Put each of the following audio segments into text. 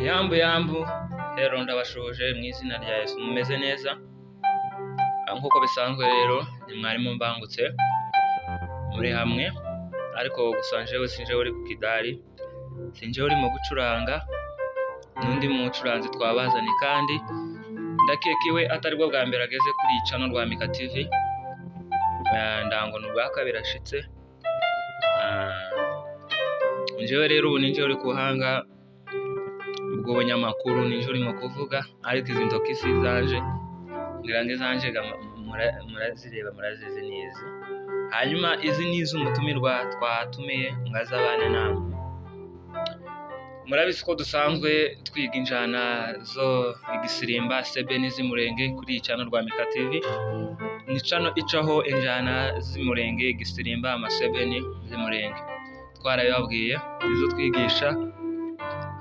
Yambu yambu, rero ndabashoje mu izina rya Yesu, mumeze neza nk'uko bisanzwe. Rero ni mwarimu Mbangutse muri hamwe, ariko gusa njyewe si njyewe uri ku kidari, si njyewe urimo gucuranga, n'undi mucuranzi twabazanye, kandi ndakeka iwe atari bwo bwa mbere ageze kuri iyi channel Rwamika TV. Ndango ni ubwa kabiri ashitse. Njyewe rero ubu ni njyewe uri ku buhanga bw'ubunyamakuru, ni njyewe urimo kuvuga, ariko izi ntoki si izanje, ngira ngo izanje murazireba, murazizi ni izi. Hanyuma izi ni iz'umutumirwa twatumiye ngo azabane namwe. Murabizi ko dusanzwe twiga injana zo igisirimba, sebeni z'Umurenge kuri iyi channel Rwamika TV. Ni channel icaho injana z'Umurenge, igisirimba, amasebeni z'Umurenge. Twarabibabwiye, izo twigisha,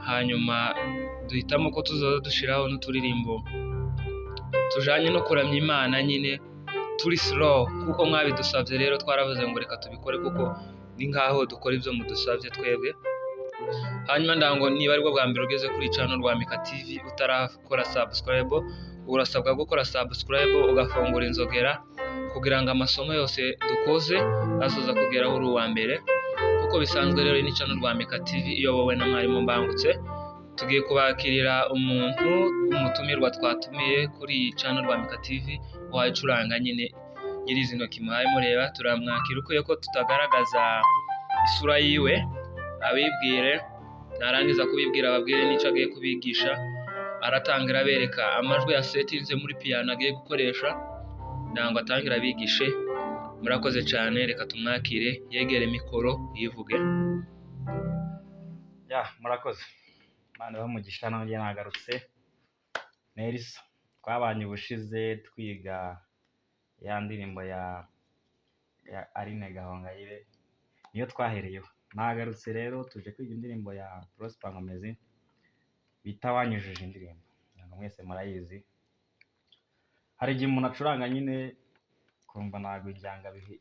hanyuma duhitamo ko tuzaza dushiraho n'uturirimbo tujanye no kuramya Imana nyine turi slow, kuko mwabidusabye. Rero twaravuze ngo reka tubikore, kuko ni nkaho dukora ibyo mudusabye twebwe. Hanyuma ndango niba aribwo bwa mbere ugeze kuri channel Rwamika TV utarakora subscribe, urasabwa gukora subscribe, ugafungura inzogera kugira ngo amasomo yose dukoze azoza kugeraho uri uwa mbere. Kuko bisanzwe rero ni channel Rwamika TV iyobowe na mwarimu Mbangutse. Tugiye kubakirira umuntu umutumirwa twatumiye kuri iyi channel Rwamika TV, wacuranga nyine nyiri izi ntoki muhaye mureba. Turamwakira ukwiye ko tutagaragaza isura yiwe, abibwire. Narangiza kubibwira, ababwire n'icyo agiye kubigisha. Aratangira abereka amajwi yasetinze muri piyano agiye gukoresha, ntabwo atangira abigishe. Murakoze cyane, reka tumwakire yegere mikoro yivuge. Ya, murakoze, Imana ibahe umugisha. Nongeye nagarutse. Nelson twabanye ubushize twiga ya ndirimbo ya Aline Gahongayire, niyo twahereyeho. Nagarutse rero, tuje kwiga indirimbo ya Prosper Nkomezi bita Wanyujije Indirimbo. Ngira ngo mwese murayizi. Hari igihe umuntu acuranga nyine kumva ntabwo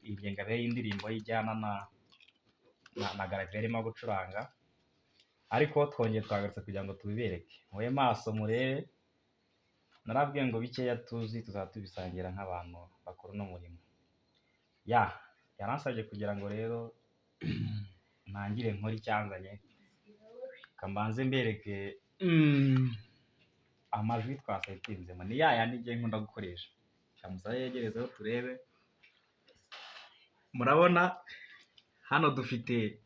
ingengabihe y'indirimbo ye ijyana na garaviye arimo gucuranga, ariko twongeye twagarutse kugira ngo tubibereke, mube maso murebe. Narabwiye ngo bikeya tuzi tuzaba tubisangira nk'abantu bakora uno murimo. Ya yaransabye kugira ngo rero ntangire nkore icyanzanye. Reka mbanze mbereke amajwi twasetinzemo, ni ya yandi ngiye nkunda gukoresha. Kamusabe yegerezeho turebe. Murabona hano dufite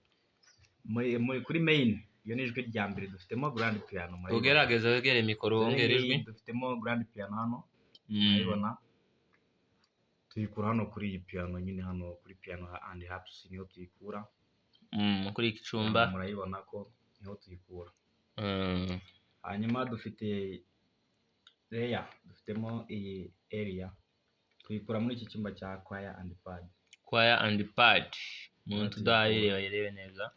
kuri main, iyo ni ijwi rya mbere, dufitemo grand piano, murayibona. Ugerageze wegere mikoro, wongere ijwi. Dufitemo grand piano hano, murayibona. Tuyikura hano kuri iyi piano nyine, hano kuri piano and harps niho tuyikura. Kuri iki cyumba. Murayibona ko niho tuyikura. Hanyuma dufite layer, dufitemo iyi area, tuyikura muri iki cyumba cya choir and pad. Choir and pad, umuntu Tuyikura. udahayireba ayirebe neza.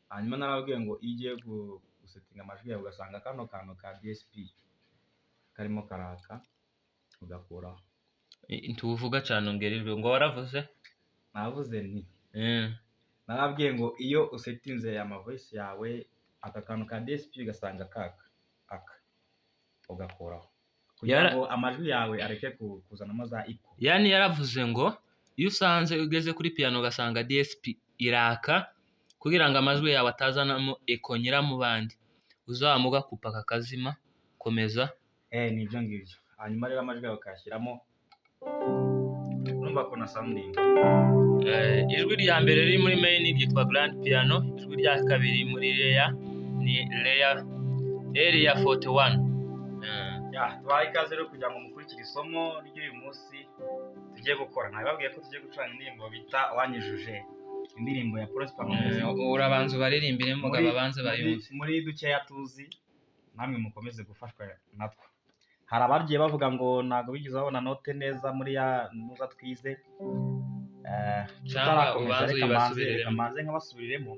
Hanyuma narababwiye ngo iyo ugiye gusetinga amajwi yawe ugasanga kano kantu ka DSP karimo karaka, ugakuraho. Ntuvuga cyane, ongera ijwi. Ngo waravuze? Navuze nti narababwiye ngo iyo usetinze ama voice yawe, aka kantu ka DSP ugasanga kaka aka, ugakuraho kugira ngo amajwi yawe areke kuzanamo za echo. Yani yaravuze ngo iyo usanze ugeze kuri piano ugasanga DSP iraka, kugira ngo amajwi yawe atazanamo echo nyiramubandi, uzamuga kupa kakazima. Komeza. Ni ibyo ngibyo. Hanyuma rero amajwi yawe ukayashyiramo, urumva ko na sounding. Ijwi rya mbere riri muri main ryitwa grand piano, ijwi rya kabiri muri layer ni layer area 41. Ya, tubahaye ikaze rero kugira ngo mukurikire isomo ry'uyu munsi tugiye gukora. Nabibabwiye ko tugiye gucuranga indirimbo bita Wanyujuje, indirimbo ya Prosper Nkomezi. Urabanza ubaririmbire mugabo, abanze bayumve. Muri dukeya tuzi, namwe mukomeze gufashwa natwo. Hari abagiye bavuga ngo ntabwo bigeze babona note neza muri ya nuza twize. Cyangwa Tutarakomeza, ubanze uyibasubiriremo. Reka mbanze nkabasubiriremo.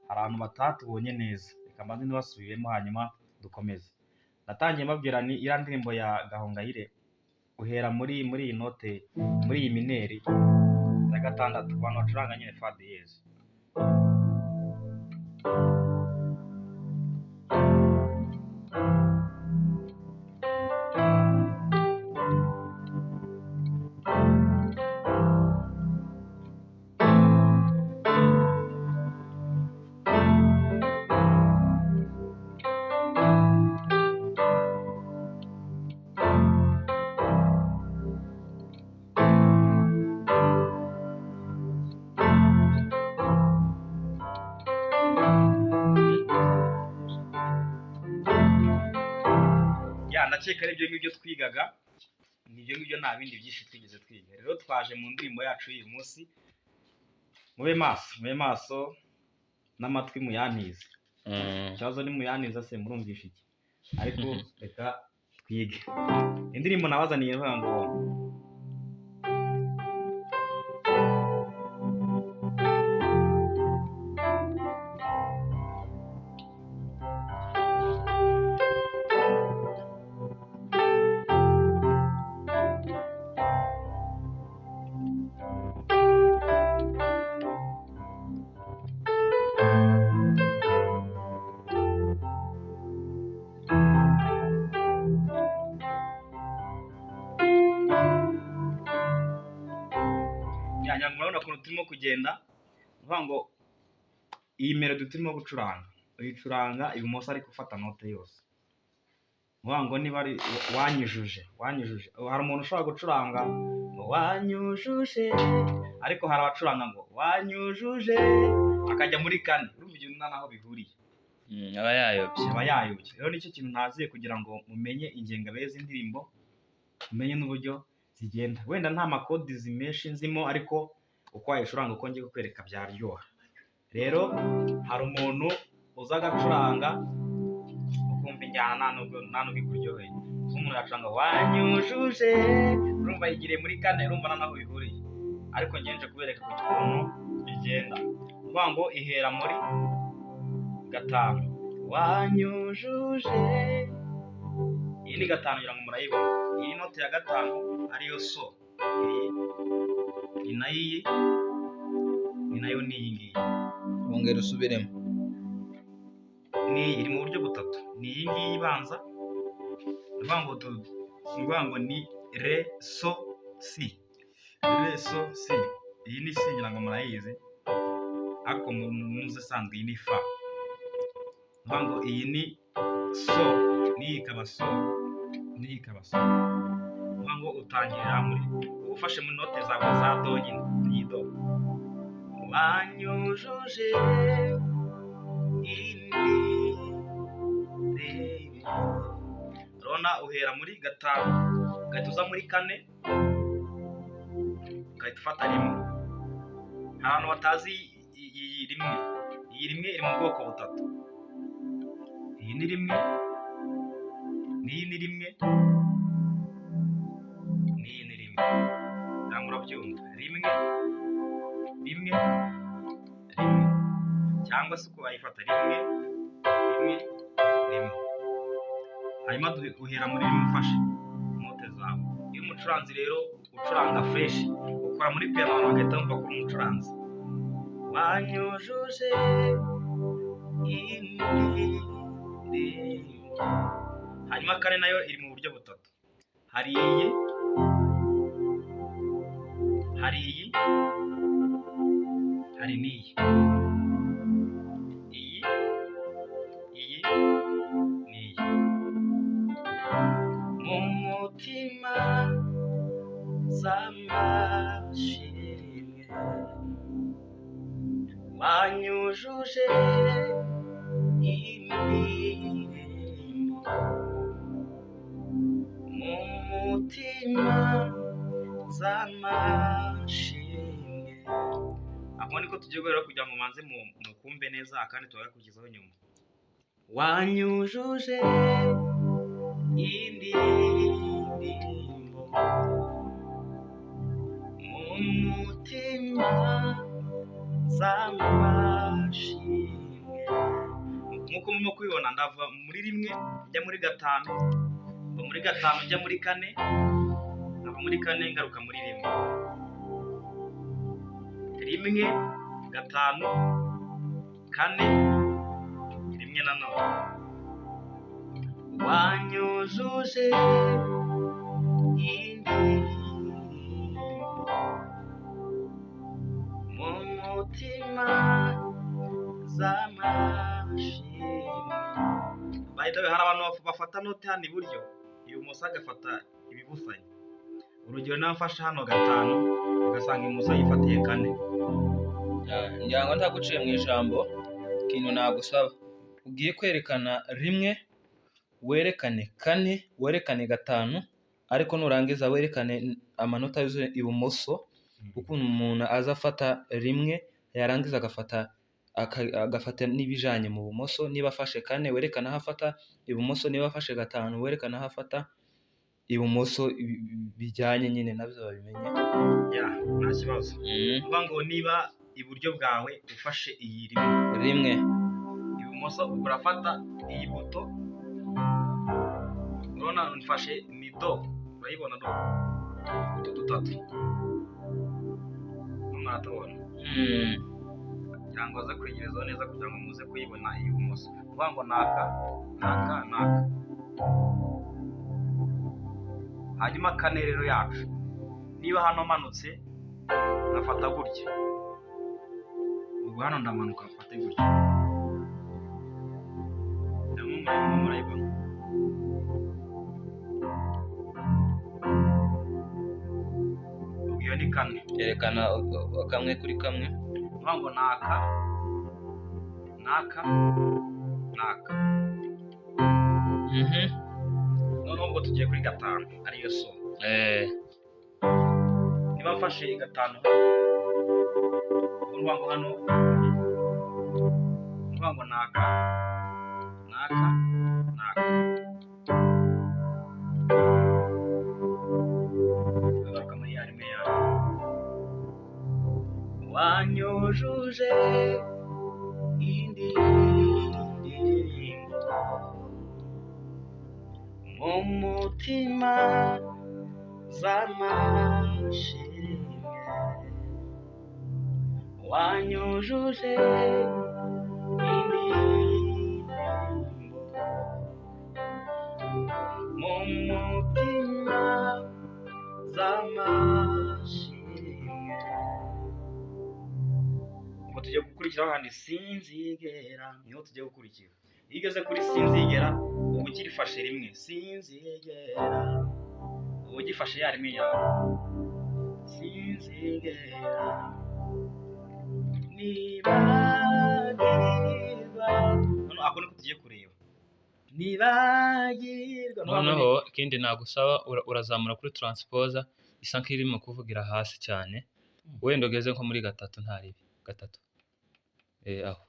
Hari abantu batatubonye neza, reka mbanze ntibasubiremo hanyuma dukomeze. Natangiye mbabwira ni iriya ndirimbo ya Gahongayire, uhera muri iyi note, muri iyi mineur ya gatandatu, ku bantu bacuranga nyine fa dièse. Ndakeka ari ibyo ngibyo twigaga, ni ibyo ngibyo, nta bindi byinshi twigeze twiga. Rero twaje mu ndirimbo yacu y'uyu munsi. Mube maso, mube maso n'amatwi muyantize. Ikibazo ni muyantiza se murumvisha iki? Ariko reka twige indirimbo nabazaniye ivuga ngo yanjye. Murabona ukuntu turimo kugenda, uvuga ngo iyi melody turimo gucuranga uyicuranga ibumoso ariko ufata note yose. Uvuga ngo niba ari wanyujuje, wanyujuje, hari umuntu ushobora gucuranga ngo wanyujuje, ariko hari abacuranga ngo wanyujuje akajya muri kane. Urumva ibyo nta naho bihuriye. Aba yayobye. Aba yayobye. Rero nicyo kintu ntaziye kugira ngo mumenye ingengabihe z'indirimbo, mumenye n'uburyo zigenda. Wenda nta makodizi menshi nzimo, ariko uko wayicuranga uko ngiye kukwereka byaryoha. Rero hari umuntu uza agacuranga ukumva injyana nta nubwo ikuryoheye. Nk'umuntu yacuranga wanyujuje, urumva yigiriye muri kane, urumva nta naho bihuriye. Ariko njye nje kubereka ukuntu igenda. Uvuga ngo ihera muri gatanu, wanyujuje. Iyi ni gatanu, ngira ngo murayibona. Iyi note ya gatanu ariyo so, iyi ni nayo, iyi ni nayo, n'iyi ngiyi. Wongera usubiremo. Ni iyi iri mu buryo butatu. Ni iyi ngiyi ibanza, ni ukuvuga ngo ni ukuvuga ngo ni re so si, re so si. Iyi ni si, ngira ngo murayizi, ariko muzi isanzwe iyi ni fa. Ni ukuvuga ngo iyi ni so, n'iyi ikaba so, n'iyi ikaba so. Ni ukuvuga ngo utangirira muri, uba ufashe muri note zawe za do nyine, iyi do. Wanyujuje indirimbo. Urabona uhera muri gatanu, ugahita uza muri kane, ugahita ufata rimwe. Hari abantu batazi iyi rimwe. Iyi rimwe iri mu bwoko butatu. Iyi ni rimwe, n'iyi ni rimwe, n'iyi ni rimwe. Ngira ngo urabyumva. Rimwe, rimwe, rimwe. Cyangwa se uko wayifata rimwe, rimwe, rimwe. Hanyuma uhera muri rimwe ufashe note zawe. Iyo umucuranzi rero ucuranga fresh, ukora muri piano abantu bagahita bumva ko uri umucuranzi. Wanyujuje indirimbo. Hanyuma kane nayo iri mu buryo butatu. Hari iyi, hari iyi, hari n'iyi. Iyi, iyi, n'iyi. Mu mutima z'amashimwe wanyujuje indirimbo, mu mutima z'amashimwe. Ako niko tugiye guhera kugira ngo mubanze mukumve neza, akandi tubagakugezaho nyuma. Wanyujuje indirimbo mu mutima z'amashimwe. Nk'uko murimo kubibona, ndava muri rimwe njya muri gatanu, mva muri gatanu njya muri kane, nkava muri kane ngaruka muri rimwe. Rimwe, gatanu, kane, rimwe na none. Wanyujuje indirimbo mu mutima z'amashimwe. By the way, hari abantu bafata note hano iburyo, ibumoso agafata ibibusanye. Urugero, niba mfashe hano gatanu, ugasanga ibumoso yifatiye kane. Ngira ngo ntaguciye mu ijambo, ikintu nagusaba ugiye kwerekana rimwe werekane kane, werekane gatanu, ariko nurangiza werekane amanota yuzuye ibumoso, ukuntu umuntu aza afata rimwe yarangiza agafata agafata n'ibijanye mu bumoso. Niba afashe kane werekane aho afata ibumoso, niba afashe gatanu werekane aho afata ibumoso, bijyanye nyine nabyo babimenye. Ya, nta kibazo. Uvuga ngo niba iburyo bwawe ufashe iyi rimwe, Rimwe, ibumoso urafata iyi buto, urabona mfashe ni do, urayibona do, utu dutatu muratubona, kugira ngo aze kwegerezaho neza kugira ngo muze kuyibona ibumoso. Uvuga ngo naka naka naka. Hanyuma kane rero yacu, niba hano manutse nkafata gutya, ubwo hano ndamanuka mfate gutya, ndamwe murayibona. Ubwo iyo ni kane. Yerekana kamwe kuri kamwe. Uvuga ngo naka naka naka. Noneho ubwo tugiye kuri gatanu ariyo so. Niba mfashe gatanu hano, ubwo ngo hano uvuga ngo naka naka naka. Agaruka muri ya rimwe yacu. Wanyujuje indirimbo mu mutima z'amashimwe, wanyujuje indirimbo mu mutima z'amashimwe. Ubwo tugiye gukurikiraho handi sinzigera, niho tugiye gukurikira. Iyo ugeze kuri sinzigera uba ukirifashe rimwe, sinzigera uba ugifashe ya rimwe yawe, sinzigera nibagirwa. Noneho ako niko tugiye kureba, nibagirwa. Noneho ikindi nagusaba, urazamura kuri transposer isa nk'irimo kuvugira hasi cyane, wenda ugeze nko muri gatatu, ntaribi gatatu, aho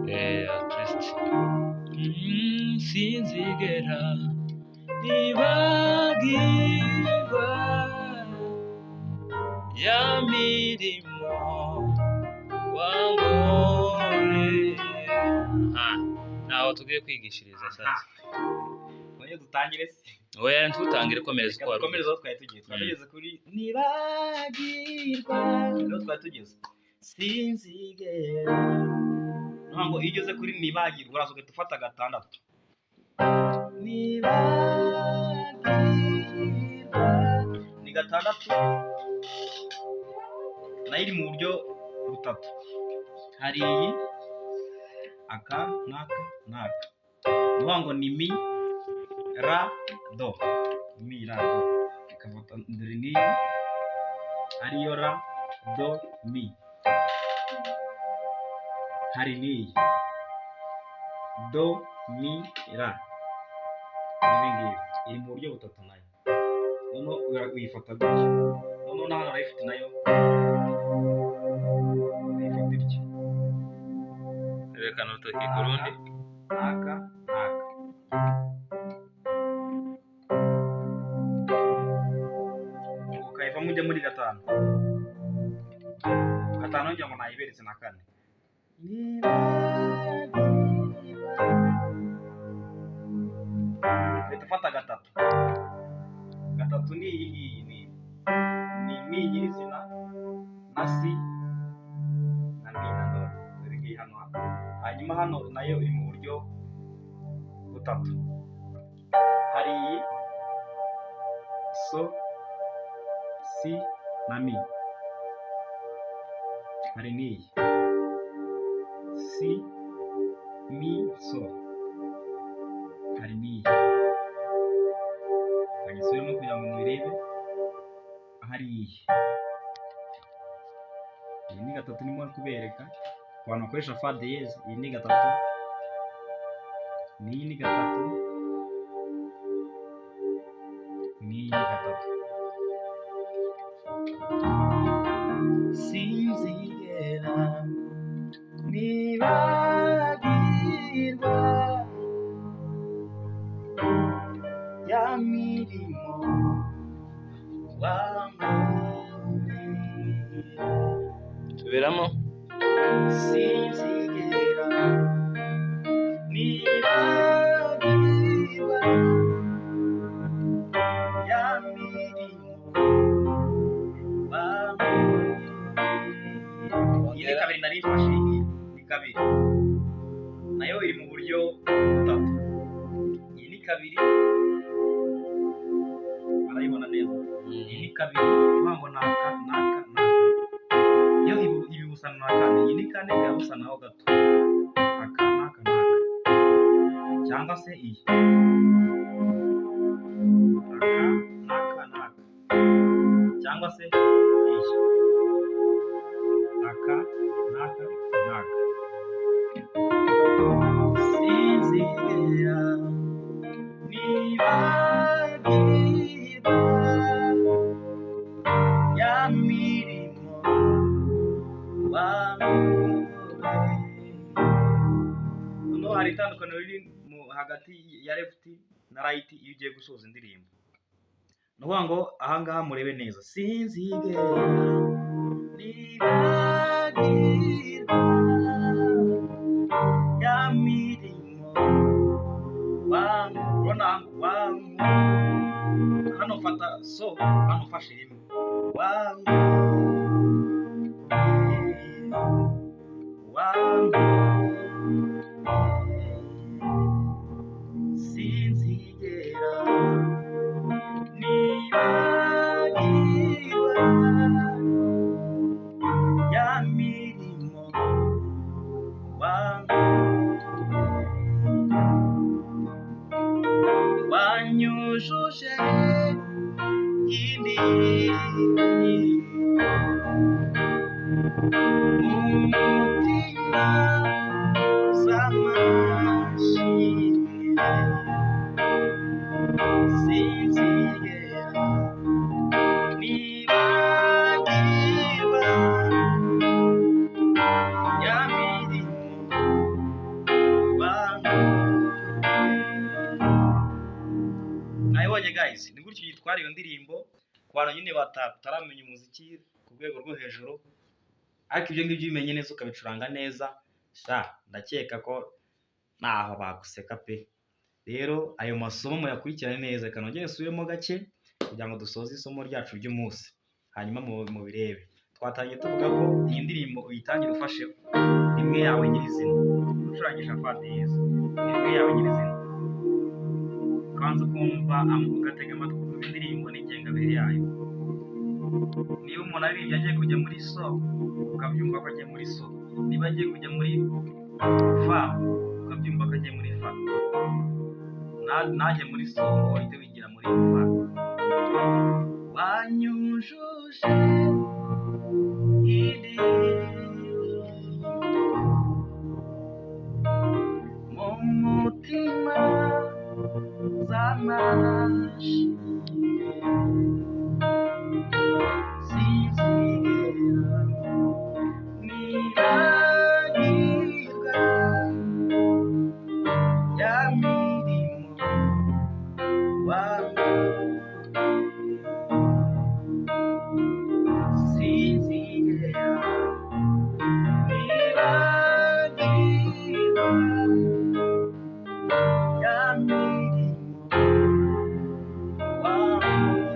at least. Sinzigera nibagirwa ya mirimo wankoreye. Ntaho tugiye kwigishiriza sasa. None dutangire se? Oya, ntutangire, komereza uko wari Dukomereze aho twari tugeze. Twari tugeze kuri nibagirwa, niho twari tugeze. Sinzigera. Ntabwo iyo ugeze kuri nibagirwa uraza ugahita ufata gatandatu. Nibagirwa ni gatandatu, nayo iri mu buryo butatu. Hari iyi, aka n'aka n'aka. Ni ukuvuga ngo ni mi ra do, mi ra do, ikafata dore n'iyi ariyo ra do mi. Hari n'iyi do mi ra, ibi ngibi iri mu buryo butatu nayo. Noneho uyifata gutya, noneho na hano urayifite nayo uyifata itya. Erekana urutoki ku rundi. Aka aka. Ukayivamo ujya muri gatanu. Gatanu ngira ngo nayiberetse na kane. Uhita ufata gatatu. Gatatu ni iyi ngiyi, ni mi nyirizina na si na mi na do. Dore ngiyi hano hano. Hanyuma hano nayo iri mu buryo butatu. Hari iyi so, si na mi. Hari n'iyi si, mi, so. Hari n'iyi. Kagisubiremo kugira ngo mubirebe. Hari iyi. Iyi ni gatatu ndimo kubereka. Ku bantu bakoresha fa diyeze, iyi ni gatatu. N'iyi ni gatatu, n'iyi ni gatatu. Sinzigera nibagirwa ya mirimo wankoreye. Subiramo. Sinzigera nibagirwa ya mirimo wankoreye. Iyi ni kabiri nari mfashe, iyi ni kabiri nayo iri mu buryo butatu. Iyi ni kabiri, barayibona neza. Iyi ni kabiri, uvuga ngo ni aka n'aka n'aka, yo ibibusana na kane. Iyi ni kane irabusanaho gato, aka n'aka n'aka, cyangwa se iyi aka n'aka n'aka, cyangwa se iyi aka n'aka n'aka. Sinzigera nibagirwa ya mirimo wankoreye. Noneho hari itandukaniro riri mu hagati ya left na right iyo ugiye gusoza indirimbo. Ni ukuvuga ngo ahangaha murebe neza. Sinzigera nibagirwa ya mirimo urabona hano mfata so, hano mfashe rimwe wankoreye. Sinzigera nibagirwa ya mirimo wankoreye. Wanyujuje indirimbo mu mutima z'amashimwe, sinzigera nibagirwa ya mirimo wankoreye. Nayibonye guys, ni gutyo yitwara iyo ndirimbo ku bantu nyine bataramenya umuziki ku rwego rwo hejuru, ariko ibyo ngibyo ubimenye neza ukabicuranga neza, sha ndakeka ko ntaho baguseka pe. Rero ayo masomo muyakurikirane neza. Reka nongere nsubiremo gake kugira ngo dusoze isomo ryacu ry'umunsi, hanyuma mubirebe. Twatangiye tuvuga ko iyi ndirimbo uyitangira ufashe rimwe yawe nyirizina, ucurangisha fa diyeze, rimwe yawe nyirizina, ukabanza ukumva ugatega amatwi ukumva indirimbo n'ingengabihe yayo. Niba umuntu aririmbye agiye kujya muri so, ukabyumva ko agiye muri so. Niba agiye kujya muri fa, ukabyumva ko agiye muri fa. Najye muri so ngo uhite wigira muri fa. Wanyujuje indirimbo mu mutima z'amashimwe, sinzigera nibagirwa ya mirimo wankoreye. Sinzigera nibagirwa ya mirimo wankoreye.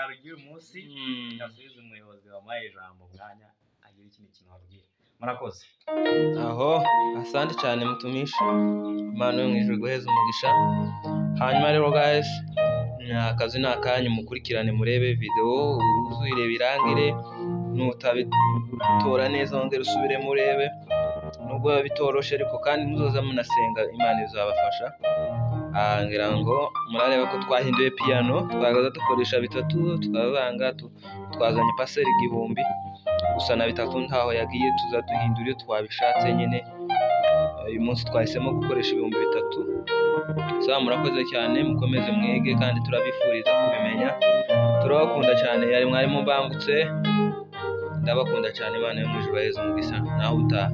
Byari iby'uyu munsi. Ngasubize umuyobozi wampaye ijambo umwanya agira ikindi kintu ababwira. Murakoze. Aho, asante cyane mutumishi, Imana yo mu ijuru iguheze umugisha. Hanyuma rero guys, ni akazi ni akanyu, mukurikirane murebe video uzuyireba irangire, nutabitora neza wongere usubiremo urebe, nubwo biba bitoroshe ariko kandi muzoza munasenga Imana izabafasha. Ngira ngo murareba ko twahinduye piano, twagaza dukoresha bitatu tukavanga, twazanye paseri 1000 gusa na bitatu ntaho yagiye, tuza duhindura iyo twabishatse nyine. Uyu munsi twahisemo gukoresha 3000. Sawa, murakoze cyane, mukomeze mwige kandi turabifuriza kubimenya, turabakunda cyane. Yari mwarimu Mbangutse, ndabakunda cyane. Imana yo mu ijuru ibaheze umugisha, naho utaha.